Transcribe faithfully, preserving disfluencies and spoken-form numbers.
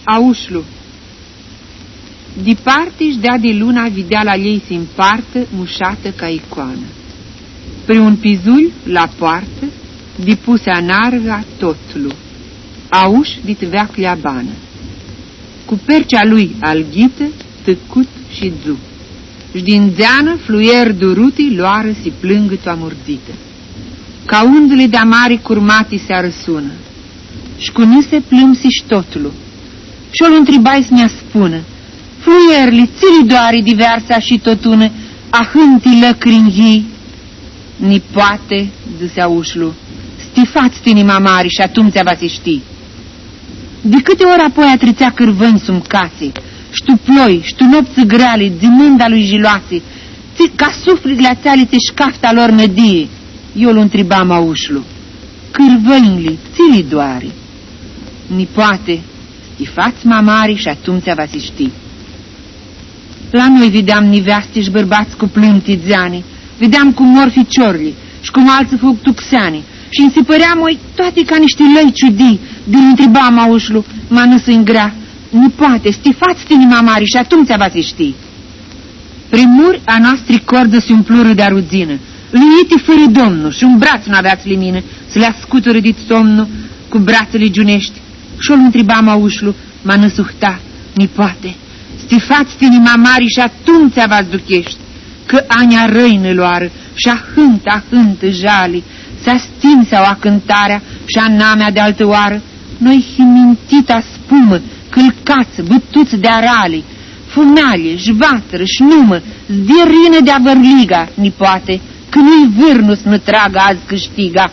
Aushlu. Diparti sh-deadi luna, videala ljei si mpartã, mushatã ca icoanã. Pri un pizulj la poartã, dipusea narga totlu, aush dit veaclja banã. Cu percea lui alghitã, tãcut shidzu. Sh-din dzeanã fluieri duruti loarã si plãngã tu amurdzitã. Ca undzãli di amari curmati s-arãsunã. Sh-cu nãsi plãmsi sh-totlu. Sh-olu ntribai s-nj-aspunã: „Fluierli, tsi li doari di vearsa shi totuna ahãnti lãcrinj yii?” „Nipoate,” dzãsi aushlu, „s-ti fats tini ma mari shi atumtsea va s-shtii.” Di cãti ori apoia tritsea cãrvãnj sum casi, sh-tu ploi, sh-tu noptsã greali, dzimãnda lui jiloasi, tsi ca suflitli atseali tsi sh-caftã a lor nãdii, eu lu ntribam aushlu: „Cãrvãnjli, tsi li doari?” „Nipoate, s-ti fats ma mari shi atumtsea va s-shtii.” La noi videam niveasti sh-bãrbats cu plãnti dzeani, videam cum mor ficiorlji, sh-cum altsã fug tu xeani, shi nji si pãrea, moi, toati ca nishti lãi ciudii, di lu ntribam aushlu, ma nãsã-nj grea: „Nipoate, s-ti fats tini ma mari shi atumtsea va s-shtii.” Pri muri a noastri cordzã s-umplurã di arudzinã, luiti fãrã domnu, shi un brats nu avea s-li minã, s-li ascuturã dit somnu cu bratsãli giuneshti, sh-olu ntribam aushlu, ma nãsuhta: „Nipoate, s-ti fats tini ma mari shi atumtsea va s-ducheshti, cã anj arãi nã loarã, sh-ahãntã, ahãntã jali, s-astinseau acãntarea sh-anamea di altã oarã, noi him mintita spumã, cãlcats, bãtuts di arali, fumealji, sh-vatrã, sh-numã, s-di rinã di avãrliga, nipoate, cã nu-i vãrnu s-nã tragã adzã cãshtiga.”